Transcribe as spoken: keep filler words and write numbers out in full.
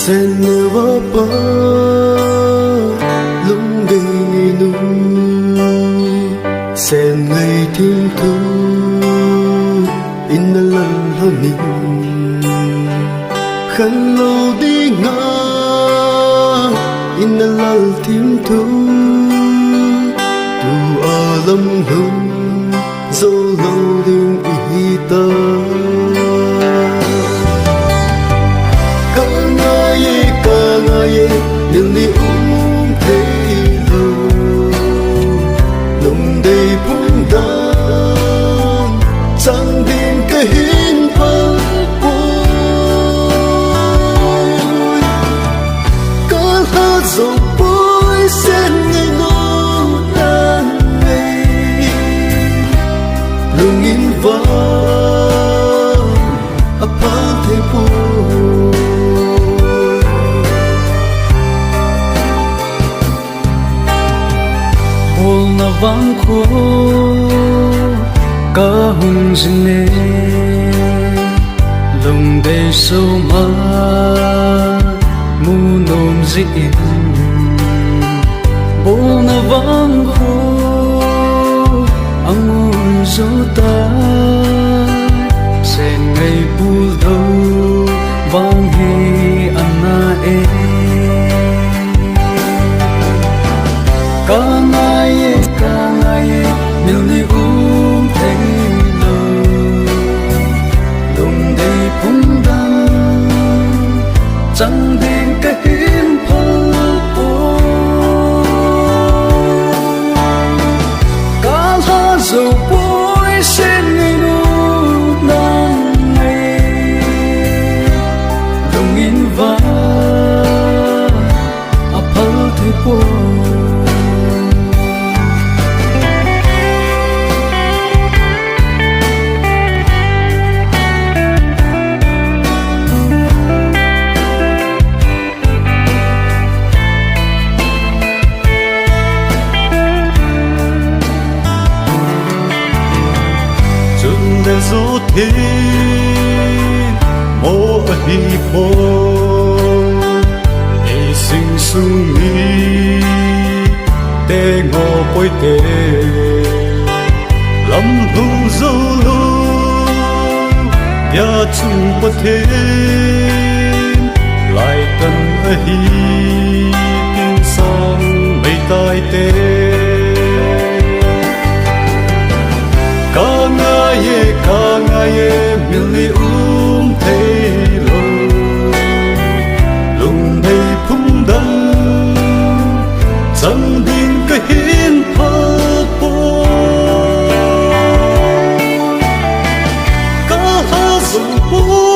Sen neva pa lungdei nu, sen ngai thim thu in na lal lhonin, khan lo dinga in na lal thim thu tu a lam lhung zo lo ding i hi ta. Ka ngai e, ka ngai e, nil ni um thei lo. Lungdei phung dan chang ding ka hin pal poi. Ka lha zo poi, sen ngai nom nang nei. Lungin vang a phal thei poi. Bolna vang khu ka hung jin e, lungdei soma mu nom jin, bolna vang khu a ngun jo ta, sen ngai pul do vang hi ana e. Ka ngai e, ka ngai e, mil ni um thei lo. Lungdei phung dan chang ding ka hin pal poi. Ka lha zo poi, sen ngai nom nang nei. Lungin vang a phal thei poi. Chun le zo thei mo ahi poi, ei sing sung ni te ngo poi te. Lam lhung zo lo, ya chung Pathen lai tan ahi, tin sang mei tai te. Ka ngai e, ka ngai e, mil ni um thei lo. Lungdei phung dan chang ding ka hin pal poi. Ka lha zo poi.